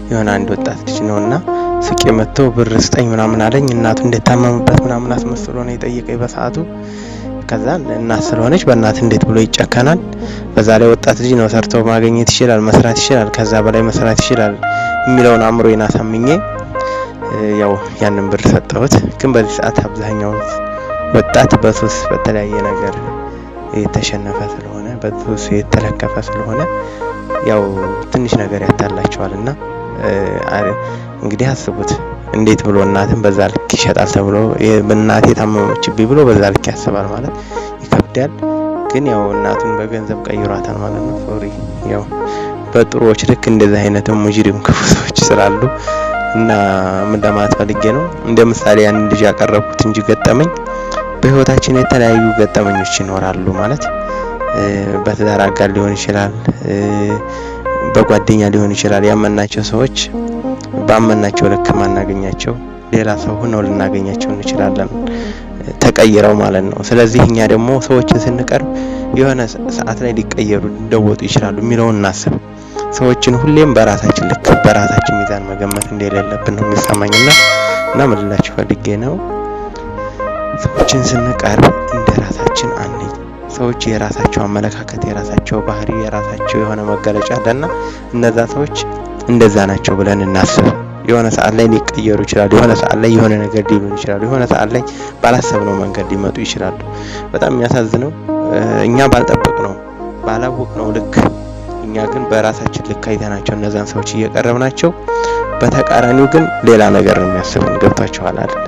የሆነ አንድ ወጣት ልጅ ነውና ሱቄ መጥቶ ብር ስጠኝ ምናምን አለኝ። እናቱ እንደታመመበት ምናምን አስመስሎ ነው የጠየቀኝ በሰዓቱ። ከዛ እናት ስለሆነች በእናት እንዴት ብሎ ይጨከናል? በዛ ላይ ወጣት ልጅ ነው፣ ሰርቶ ማግኘት ይችላል፣ መስራት ይችላል፣ ከዛ በላይ መስራት ይችላል የሚለውን አእምሮዬን አሳምኜ ያው ያንን ብር ሰጠሁት። ግን በዚህ ሰዓት አብዛኛው ወጣት በሱስ በተለያየ ነገር የተሸነፈ ስለሆነ፣ በሱስ የተለከፈ ስለሆነ ያው ትንሽ ነገር ያታላቸዋል። እና እንግዲህ አስቡት፣ እንዴት ብሎ እናትን በዛ ልክ ይሸጣል ተብሎ፣ እናቴ ታመመችብኝ ብሎ በዛ ልክ ያስባል ማለት ይከብዳል። ግን ያው እናቱን በገንዘብ ቀይሯታል ማለት ነው። Sorry፣ ያው በጥሩዎች ልክ እንደዚህ አይነት ሙጅሪም ክፉ ሰዎች ስላሉ እና ምን ለማለት ፈልጌ ነው፣ እንደ ምሳሌ ያንን ልጅ ያቀረብኩት እንጂ ገጠመኝ በህይወታችን የተለያዩ ገጠመኞች ይኖራሉ። ማለት በትዳር አጋር ሊሆን ይችላል፣ በጓደኛ ሊሆን ይችላል። ያመናቸው ሰዎች ባመናቸው ልክ ማናገኛቸው፣ ሌላ ሰው ሆነው ልናገኛቸው እንችላለን፣ ተቀይረው ማለት ነው። ስለዚህ እኛ ደግሞ ሰዎችን ስንቀርብ የሆነ ሰዓት ላይ ሊቀየሩ ሊለወጡ ይችላሉ የሚለውን እናስብ። ሰዎችን ሁሌም በራሳችን ልክ በራሳችን ሚዛን መገመት እንደሌለብን ነው የሚሰማኝና እና ምን ልላችሁ ፈልጌ ነው፣ ሰዎችን ስንቀርብ እንደ ራሳችን አንይ። ሰዎች የራሳቸው አመለካከት፣ የራሳቸው ባህሪ፣ የራሳቸው የሆነ መገለጫ አለና እነዛ ሰዎች እንደዛ ናቸው ብለን እናስብ። የሆነ ሰዓት ላይ ሊቀየሩ ይችላሉ። የሆነ ሰዓት ላይ የሆነ ነገር ሊሉን ይችላሉ። የሆነ ሰዓት ላይ ባላሰብነው መንገድ ሊመጡ ይችላሉ። በጣም የሚያሳዝነው እኛ ባልጠበቅነው ባላወቅነው ልክ፣ እኛ ግን በራሳችን ልክ አይተናቸው እነዛን ሰዎች እየቀረብናቸው፣ በተቃራኒው ግን ሌላ ነገር ነው የሚያስቡን። ገብቷችኋል አይደለ?